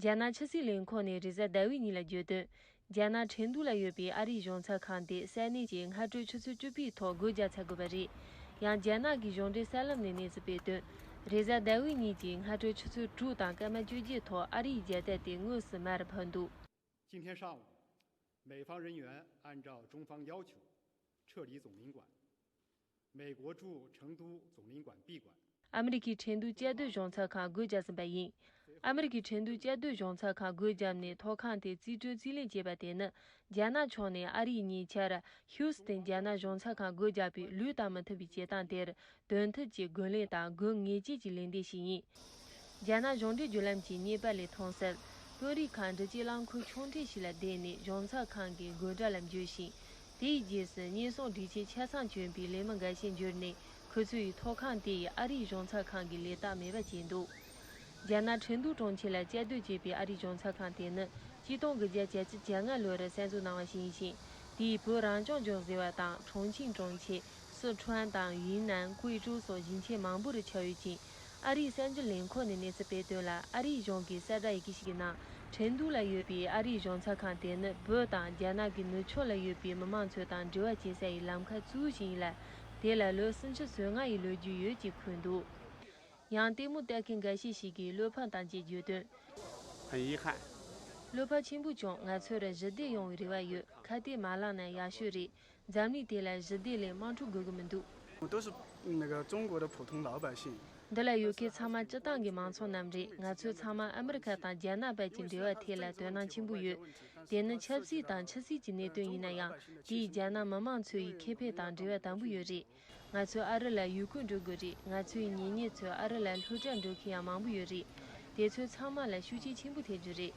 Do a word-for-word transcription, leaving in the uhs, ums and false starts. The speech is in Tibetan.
རྒྱ་ནག་ཕྱི་སྲིད་ལས་ཁུངས་ནས་རེས་གཟའ་ཟླ་བའི་ཉིན་ལ་བརྗོད་དོན། རྒྱ་ནག་ཁྲིན་ཏུའུ་ལ་ཡོད་པའི་ཨ་རིའི་གཞུང་ཚབ་ཁང་དེ་ས་གནས་ཀྱི་སྔ་དྲོ་ཆུ་ཚོད་བཅུ་པའི་ཐོག་སྒོ་བརྒྱབ་ཚར་དགོས་པ་རེད། ཡང་རྒྱ་ནག་གི་གཞུང་འབྲེལ་གསར་ལམ་ནས་གནས་ཚུལ་སྤེལ་དོན། རེས་གཟའ་ཟླ་བའི་ཉིན་གྱི་སྔ་དྲོ་ཆུ་ཚོད་དྲུག་དང་སྐར་མ་བཅུ་བརྒྱད་ཐོག་ཨ་རིའི་རྒྱལ་དར་དེ་དངོས་སུ་མར་ཕབ་འདུག 今天上午，美方人员按照中方要求撤离总领馆，美国驻成都总领馆闭馆。 ཨ་མི་རི་ཀའི་ཁྲིན་ཏུའུ་བཅའ་སྡོད་གཞུང་ཚབ་ཁང་སྒོ་བརྒྱབ་ཟིན་པ་ཡིན། ཨ་མི་རི་ཀའི་ཁྲིན་ཏུའུ་བཅའ་སྡོད་གཞུང་ཚབ་ཁང་སྒོ་བརྒྱབ་ནས་ཐོག་ཁང་དེ་རྩིས་སྤྲོད་རྩིས་ལེན་བྱས་པ་དེ་ནི། རྒྱ་ནག་ཕྱོགས་ནས་ཨ་རིས་ཉེ་ཆར་ཧིའུ་སི་ཐན་རྒྱ་ནག་གཞུང་ཚབ་ཁང་སྒོ་བརྒྱབ་པའི་ལུས་དང་མི་མཐུན་པའི་བྱེད་སྟངས་དེར་དོན་ཐད་ཀྱི་རྒོལ་ལན་དང་དགོས་ངེས་ཅན་གྱི་ལན་འདེབས་ཤིག་ཡིན། རྒྱ་ནག་གཞུང་འབྲེལ་བརྒྱུད་ལམ་གྱི་ཉེས་པ་ལས་མཐོང་གསལ། དཔོན་རིགས་ཁག་འགྲུལ་སྐྱེལ་རླངས་འཁོར་ཆུང་གྲས་ཤིག་ལ་བསྡད་ནས་གཞུང་ཚབ་ཁང་གི་སྒོ་འགྲམ་ལ་འབྱོར་ཞིང་། དེའི་རྗེས་སུ་ཉེན་སྲུང་སྒྲིག་ཆས་ཆ་ཚང་གྱོན་པའི་ལས་མི་འགའ་ཤས་འབྱོར་ནས་ཁོ་ཚོ་ཡི་ཐོག་ཁང་དེ་ཡི་ཨ་རིའི་གཞུང་ཚབ་ཁང་གི་ལས་རྟགས་མེད་པ་བྱས་འདུག་རྒྱ་ནག་ཁྲིན་ཏུའུ་གྲོང་ཁྱེར་ལ་བཅའ་སྡོད་བྱེད་པའི་ཨ་རིའི་གཞུང་ཚབ་ཁང་དེ་ནི་ཆིག་སྟོང་དགུ་བརྒྱ་བརྒྱད་ཅུ་གྱ་ལྔ་ལོར་གསར་འཛུགས་གནང་བ་ཞིག་ཡིན་ཞིང་། དེའི་བོད་རང་སྐྱོང་ལྗོངས་ཟེར་བ་དང་ཁྲུང་ཆིང་གྲོང་ཁྱེར། སི་ཁྲོན་དང་ཡུན་ནན། ཀུའེ་ཀྲོའུ་སོགས་ཞིང་ཆེན་མང་པོ་རུ་ཁྱབ་ཡོད་ཅིང་། ཨ་རིའི་གསར་འགྱུར་ལས་ཁུངས་ནས་གནས་ཚུལ་སྤེལ་དོན་ལ། ཨ་རིའི་གཞུང་གི་གསལ་བསྒྲགས་ཡི་གེ་ཞིག་གི་ནང་། ཁྲིན་ཏུའུ་ལ་ཡོད་པའི་ཨ་རིའི་གཞུང་ཚབ་ཁང་དེ་ནི་བོད་དང་རྒྱ་ནག་གི་ནུབ་ཕྱོགས་ལ་ཡོད་པའི་མི་མང་ཚོ་དང་འབྲེལ་བ་བྱེད་ས་ཡི་ལམ་ཁ་གཙོ་བོ་ཞིག་ཡིན་ལ། དེ་ལ་ལོ་སུམ་ཅུ་སོ་ལྔ་ཡི་ལོ་རྒྱུས་ཡོད་ཅེས་འཁོད་འདུག་ཡང་ལྟད་མོ་ལྟ་མཁན་འགའ་ཤས་ཤིག་གིས་བློ་ཕམ་བཏང་རྗེས་བརྗོད་དོན། 很遗憾。 བློ་ཕམ་ཆེན་པོ་བྱུང་། ང་ཚོར་ཞི་བདེ་ཡོང་བའི་རེ་བ་ཡོད། ཁ་གཏད་མ་བླངས་ན་ཡག་ཤོས་རེད། འཛམ་གླིང་དེ་ལ་ཞི་བདེ་ལས་དམག་འཁྲུག་དགོས་ཀྱི་མི་འདུག 都是那个中国的普通老百姓。 འདི་ལ་ཡོད་མཁན་ཚང་མ་སྤྱི་བཏང་གི་མང་ཚོགས་རྣམས་རེད། ང་ཚོ་ཚང་མ་ཨ་མི་རི་ཁ་དང་རྒྱ་ནག་བར་གྱི་འབྲེལ་བ་ཐད་ལ་དོ་སྣང་ཆེན་པོ་ཡོད། དེ་ནི་ཆབ་སྲིད་དང་ཕྱི་སྲིད་ཀྱི་གནད་དོན་ཡིན་ན་ཡང་། དེ་ཡིས་རྒྱ་ནག་མི་མང་ཚོ་ཡི་ཁེ་ཕན་དང་འབྲེལ་བ་དམ་པོ་ཡོད་རེད། ང་ཚོ་ཨ་རི་ལ་ཡུལ་སྐོར་འགྲོ་དགོས་རེད། ང་ཚོའི་གཉེན་ཉེ་ཚོ་ཨ་རི་ལ་སློབ་གྲྭར་འགྲོ་མཁན་ཡང་མང་པོ་ཡོད་རེད། དེ་ཚོ་ཚང་མ་ལ་ཤུགས་རྐྱེན་ཆེན་པོ་ཐེབས་རྒྱུ་རེད།